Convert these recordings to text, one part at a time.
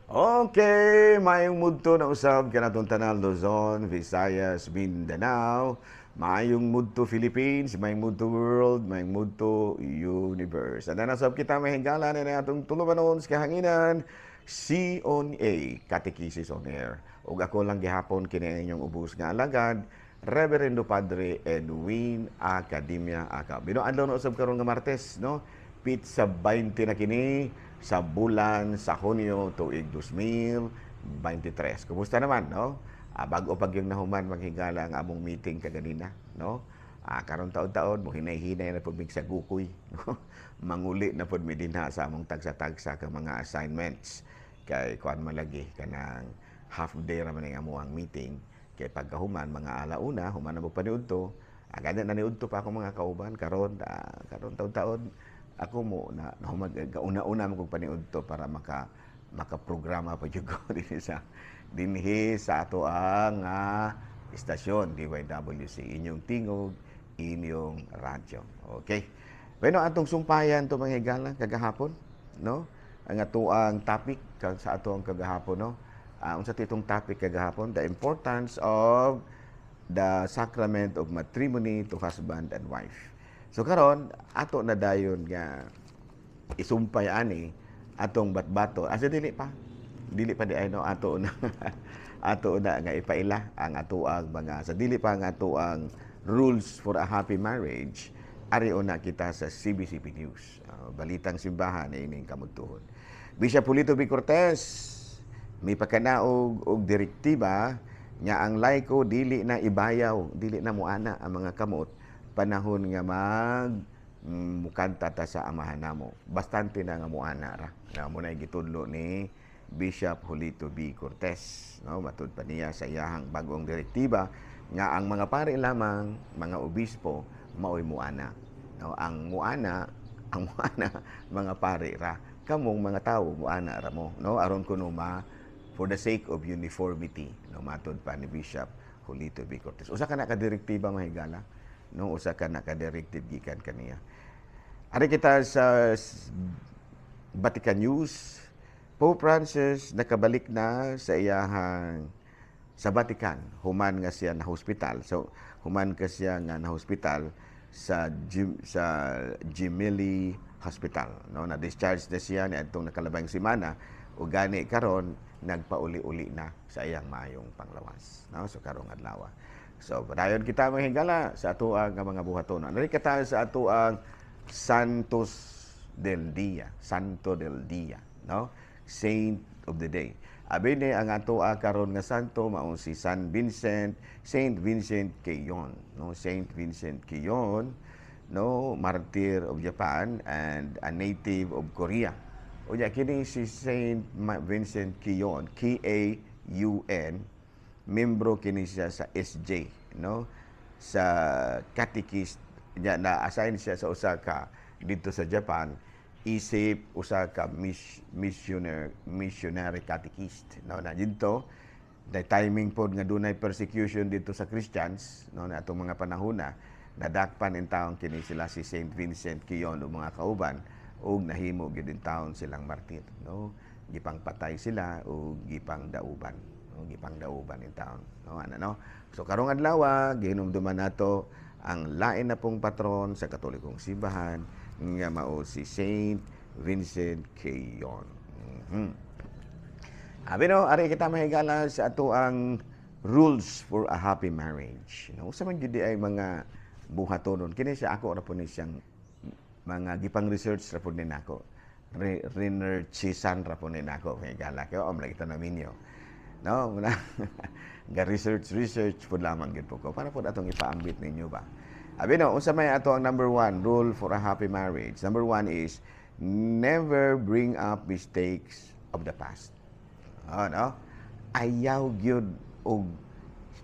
Okay, maayong mudto na usab kanatong tanan, Luzon, Visayas, Mindanao, maayong mudto Philippines, maayong mudto world, maayong mudto universe. Ana na usab kita, mahigala, na atong tulumanon sa kahanginan, C on A, Catechesis on Air. Ug ako lang gihapon kini inyong ubos nga alagad, Reverendo Padre Edwin Academia Aka. Bino adlaw na usab karon nga Martes, no? Pitsa 20 na kini sa bulan sa Hunyo, tuig 2023. Kumusta naman, no? Bago pag yung nahuman, maghigala, ang among meeting kaganina, no? Karon taon-taon mo hinay-hinay na pud mig sa gukoy, no? Manguli na pud mi dinha sa among tagsa-tagsa ka mga assignments kay kuan man lagi, kanang half day ra man ang amuang meeting, kay pagkahuman mga alauna, human na mo paniudto. Agad na niudto pa ako mga kauban karon, karon taon-taon ako mo na nahuman gauna-una mo kog paniudto para maka makaprograma pa jud ko dinhi sa ato ang istasyon DYWC, inyong tingog, inyong radyo. Okay. Bueno, atong sumpayan to, mga higala, kagahapon, no? Ang atoang topic sa ato ang kagahapon, no? Unsa titong topic kagahapon? The importance of the sacrament of matrimony to husband and wife. So karon ato na dayon nga isumpay ani atong batbato. Asa dili pa? Dili pa di ay, no, ato na nga ipaila ang atoang mga sa dili pa ang atoang rules for a happy marriage. Ari una kita sa CBCP News. Balitang simbahan ining kamudtuhon. Bishop Julito B. Cortez may pakanaog og direktiba nga ang laiko dili na ibayaw, dili na muana ang mga kamot panahon nga mag mukanta ta sa Amahan Namo. Bastante na nga muana ra. Na mo na gitudlo ni Bishop Julito B. Cortez, no? Matud pa niya sa iyahang bagong direktiba nga ang mga pari lamang, mga obispo maoy muana. No, ang muana mga pari ra. Kamong mga tawo, muana ra mo, no? Aron kuno ma for the sake of uniformity, no, matud pa ni Bishop Julito B. Cortez. Usa ka na ka direktiba, mahigala, no? Usa ka na ka directive gikan kaniya. Ari kita sa Vatican News. Pope Francis nakabalik na sa iyahang sa Vatican human nga siya na hospital. So human ka siya nga na hospital sa Gemelli Hospital, no? Na discharge na siya ni adtong nakalabang semana ug gani karon nagpauli-uli na sa iyang maayong panglawas, no? So karong adlaw. So padayon kita, mga higala, sa atoang nga mga buhaton. Ari kita sa atoang Santos del Dia, Santo del Dia, no? Saint of the Day. Abi ni ang ato karon nga santo mao si San Vincent, Saint Vincent Keyon, no? Saint Vincent Keyon, no, martyr of Japan and a native of Korea. Unya kini si Saint Vincent Keyon, K A U N, membro kini siya sa SJ, no? Sa catechist niya, na assign siya sa usa ka dito sa Japan isip usa ka missionary catechist, no? Na didto the timing pod nga dunay persecution dito sa Christians, no, na atong mga panahon na nadakpan in taon kini sila si Saint Vincent Keyon ug mga kauban ug nahimo gyud in taon silang martir, no? Gipangpatay sila ug gipangdauban, no? Gipangdauban in taon, no? Ana, no? So karong adlaw gihinumduman nato ang lain na pong patron sa Katolikong simbahan nga mao si Saint Vincent Keyon. Abi no, ari kita, mahigala, sa ato ang rules for a happy marriage. No, usa man gyud di ay mga buhatonon. Kini siya ako ra po ni siyang mga gipang research ra po ni nako. Researchisan ra po ni nako, mahigala, kay wa man lagi ta naminyo. No, muna ga research research pud lamang gyud po ko para pud atong ipaambit ninyo ba. Abi no, unsa may ato ang number one rule for a happy marriage? Number one is never bring up mistakes of the past. Oh, no? Ayaw gyud og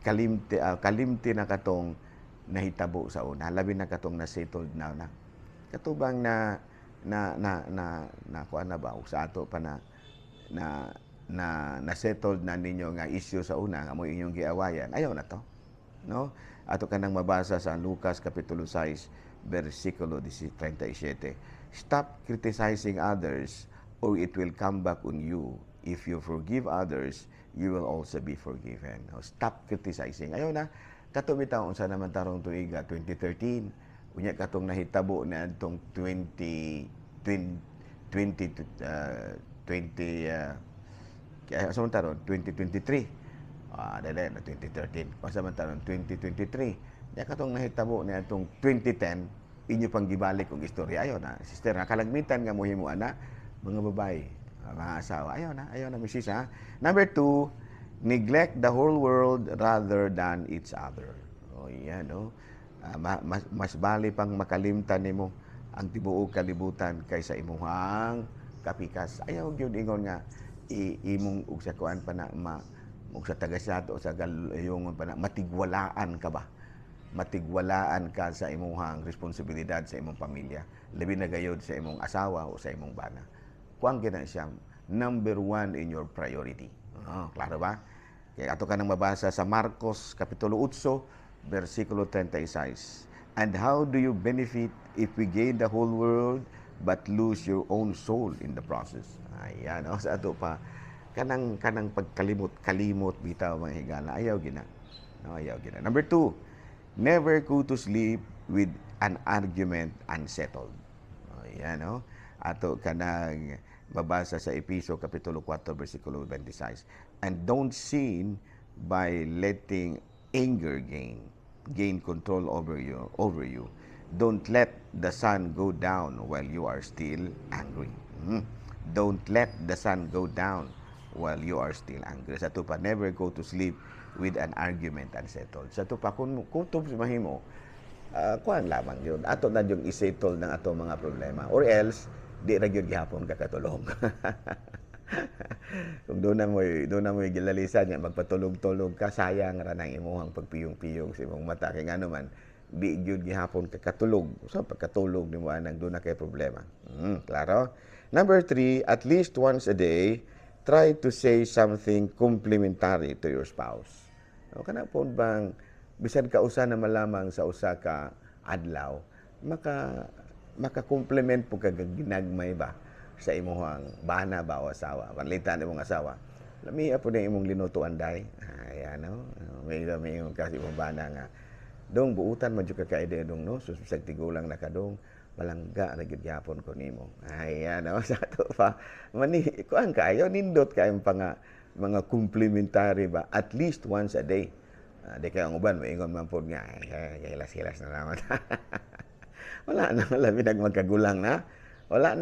kalimti na katong nahitabo sa una, labi na katong na settled na na. Katubang na na na na na kuan na ba sa ato pa na na na na settled na ninyo nga issue sa una nga mo inyong giawayan, ayaw na to, no? Ato kanang mabasa sa Lucas kapitulo 6 bersikulo 37: "Stop criticizing others or it will come back on you If you forgive others, you will also be forgiven. Now, stop criticizing. Ayaw na, kato bitaw, unsa naman tarong tuiga, 2013, unya katong nahitabo na atong 20 20 20 20 kaya sa man taron 2023, dili na 2013, pa sa man taron 2023, nya katong nahitabo na atong 2010, inyo pang gibalik og istorya. Ayaw na, sister, ha? Kalagmitan nga mohimo ana mga babae, mga asawa. Ayaw na, ayaw na, misis, ha. Number 2, neglect the whole world rather than each other. Oh, yan, no. Mas bali pang makalimtan nimo ang tibuok kalibutan kaysa imuhang kapikas. Ayaw gyud ingon nga imong og sa kuan pa na ma og sa taga o sa galayongon pa na matigwalaan ka ba? Matigwalaan ka sa imuhang responsibilidad sa imong pamilya, labi na gayod sa imong asawa o sa imong bana. Kuan gyud na siya, number one in your priority. Oh, klaro ba? Kaya ato ka nang mabasa sa Marcos Kapitulo 8, versikulo 36. "And how do you benefit if we gain the whole world but lose your own soul in the process?" Ayan, oh, sa ato pa kanang pagkalimot kalimot bitaw, mga higala, ayaw gina. No, ayaw gina. Number 2, never go to sleep with an argument unsettled. Ayan, no? Ato kanang mabasa sa Episo Kapitulo 4 versikulo 26. "And don't sin by letting anger gain control over you. Don't let the sun go down while you are still angry." Don't let the sun go down while you are still angry. Sa ato pa, never go to sleep with an argument unsettled. Sa ato pa, kung ito mahimo, kuan lamang yun. Ato na yung isettle ng ato mga problema. Or else, di ra gyud gihapon ka katulog. Kung doon na mo'y gilalisan niya, magpatulog-tulog ka, sayang ra nang imuhang pagpiyong-piyong sa imong mata. Kay ngano man, di gyud gihapon ka katulog. So, pagkatulog nimo anang doon na kay problema. Klaro? Number 3, at least once a day, try to say something complimentary to your spouse. O, kana po bang bisan ka usa na malamang sa usa ka adlaw, maka-compliment po ka ginagmay ba sa imuhang bana ba o asawa. Panalitan imong asawa. "Lami po na imong linutoan, day." Ay, ano, may imong kasi imong bana nga, "Dong, buutan man jud ka kay dong, no. Sus, bisag tigulang na ka, dong, palangga ra gyud gyapon ko nimo." Ay, ano, sa ato pa mani kuan kaayo, nindot kaayo pa nga mga complimentary ba at least once a day. Di kay ang uban maingon man pod nga, "Ay, hilas-hilas na naman." Wala na, labi nag magkagulang na. Wala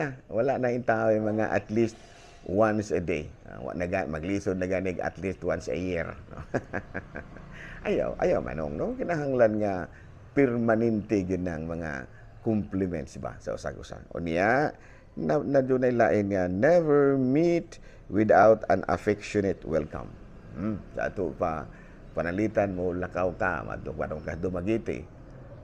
na intao yung mga at least once a day. Wa na maglisod na ganig at least once a year. Ayaw, ayaw manong, no? Kinahanglan nga permanente gyud ng mga compliments ba sa usag-usa. O niya, na dunay lain nga, never meet without an affectionate welcome. Sa ato pa, panalitan mo, lakaw ka, madto ka Dumaguete.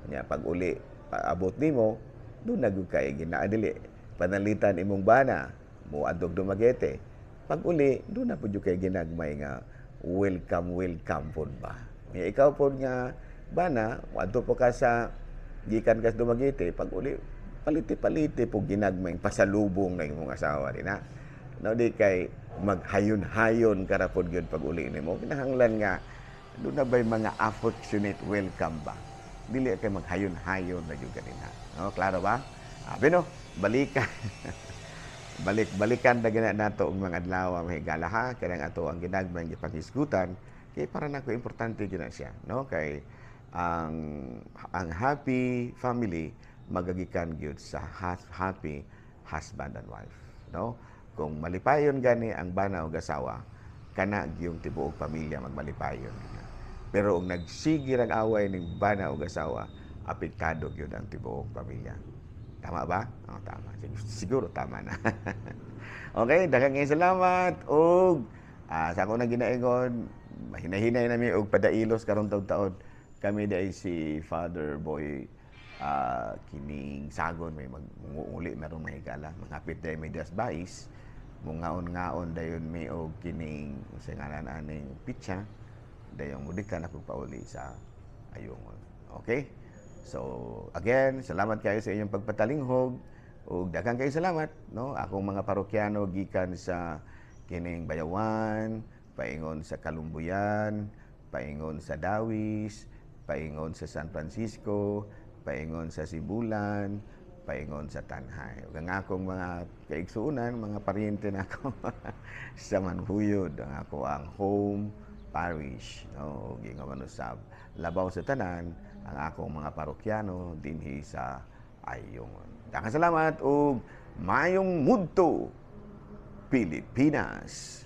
Nya pag uli, paabot nimo, doon na gyud kay ginaadili. Panalitan imong bana, mo adtog Dumaguete. Pag uli, doon na pud jud kay ginagmay nga welcome, welcome pod ba. Nya ikaw pod nga bana, adto po ka sa gikan ka sa Dumaguete, pag uli, paliti-paliti po ginagmay pasalubong na imong asawa din na. No, di kay maghayon-hayon ka ra pod gyud pag uli nimo. Kinahanglan nga doon na ba'y mga affectionate welcome ba? Dili kay maghayon-hayon na gyud kanina. No, klaro ba? Ah, bino, balikan. Balik-balikan na gina nato ang mga adlaw, mga higala, ha, kanang ato ang ginagmay gipanghisgutan kay para nako importante gyud na siya, no, kay ang happy family magagikan gyud sa happy husband and wife, no. Kung malipayon gani ang bana ug asawa, kana gyung tibuok pamilya magmalipayon. Pero og nagsige ang away ning bana ug asawa, apektado gyud ang tibuok pamilya. Tama ba? Oh, tama. Siguro tama na. Okay, daghang kayong salamat ug sa ako na ginaingon, mahinahinay nami og padailos karon taon-taon. Kami dai si Father Boy, kining sagon may magunguli meron, mga higala. Manghapit dai may das bais. Mungaon-ngaon dayon mi og kining sa ngalan aning pitsa. Dayon mudikan ako pauli sa Ayungon. Okay? So, again, salamat kayo sa inyong pagpatalinghog ug daghang kayo salamat, no, akong mga parokyano gikan sa Kining Bayawan, paingon sa Kalumbuyan, paingon sa Dawis, paingon sa San Francisco, paingon sa Sibulan, paingon sa Tanjay. Ug ang akong mga kaigsuonan, mga paryente nako sa Manjuyod, ang akoang home parish, no, ug ingon man usab labaw sa tanan ang akong mga parokyano dinhi sa Ayungon. Daghang salamat ug maayong mudto, Pilipinas.